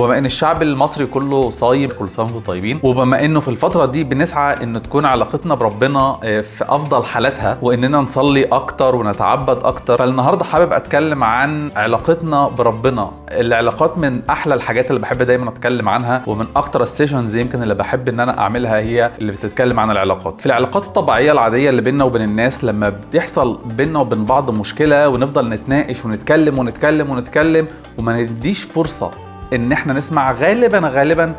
وبما ان الشعب المصري كله صايم، كل سنة وانتم طيبين، وبما انه في الفترة دي بنسعى ان تكون علاقتنا بربنا في افضل حالاتها، واننا نصلي اكتر ونتعبد اكتر، فالنهارده حابب اتكلم عن علاقتنا بربنا. العلاقات من احلى الحاجات اللي بحب دايما اتكلم عنها، ومن اكتر ال sessions يمكن اللي بحب ان انا اعملها هي اللي بتتكلم عن العلاقات. في العلاقات الطبيعية العادية اللي بيننا وبين الناس، لما بتحصل بيننا وبين بعض مشكلة ونفضل نتناقش ونتكلم ونتكلم ونتكلم وما نديش فرصة ان احنا نسمع، غالبا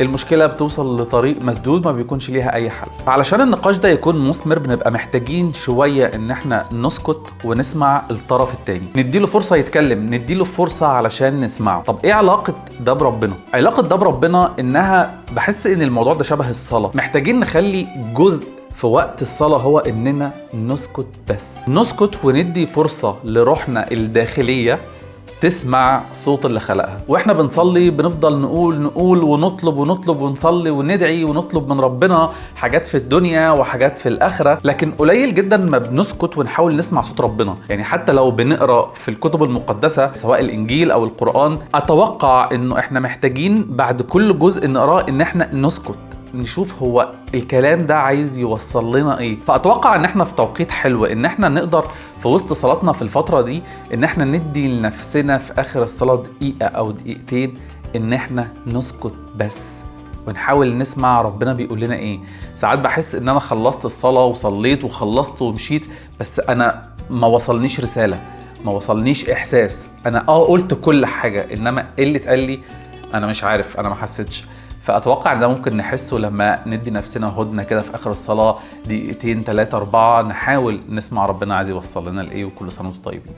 المشكلة بتوصل لطريق مسدود ما بيكونش ليها اي حل. علشان النقاش ده يكون مثمر بنبقى محتاجين شوية ان احنا نسكت ونسمع الطرف التاني، نديله فرصة يتكلم، نديله فرصة علشان نسمعه. طب ايه علاقة ده بربنا؟ علاقة ده بربنا انها بحس ان الموضوع ده شبه الصلاة، محتاجين نخلي جزء في وقت الصلاة هو إننا نسكت بس، نسكت وندي فرصة لروحنا الداخلية تسمع صوت اللي خلقها. واحنا بنصلي بنفضل نقول نقول ونطلب ونطلب ونصلي وندعي ونطلب من ربنا حاجات في الدنيا وحاجات في الآخرة، لكن قليل جدا ما بنسكت ونحاول نسمع صوت ربنا. يعني حتى لو بنقرأ في الكتب المقدسة سواء الإنجيل أو القرآن، أتوقع إنه إحنا محتاجين بعد كل جزء نقراه إن إحنا نسكت نشوف هو الكلام ده عايز يوصل لنا ايه. فاتوقع ان احنا في توقيت حلو ان احنا نقدر في وسط صلاتنا في الفترة دي ان احنا ندي لنفسنا في اخر الصلاة دقيقة او دقيقتين ان احنا نسكت بس ونحاول نسمع ربنا بيقول لنا ايه. ساعات بحس ان انا خلصت الصلاة وصليت وخلصت ومشيت، بس انا ما وصلنيش رسالة، ما وصلنيش احساس، انا قلت كل حاجة، انما ايه اللي اتقال لي انا مش عارف، انا ما حسيتش. فأتوقع إن ده ممكن نحسه لما ندي نفسنا هدنة كده في آخر الصلاة دقيقتين 3 4، نحاول نسمع ربنا عايز يوصل لنا لإيه. وكل سنة وانتم طيبين.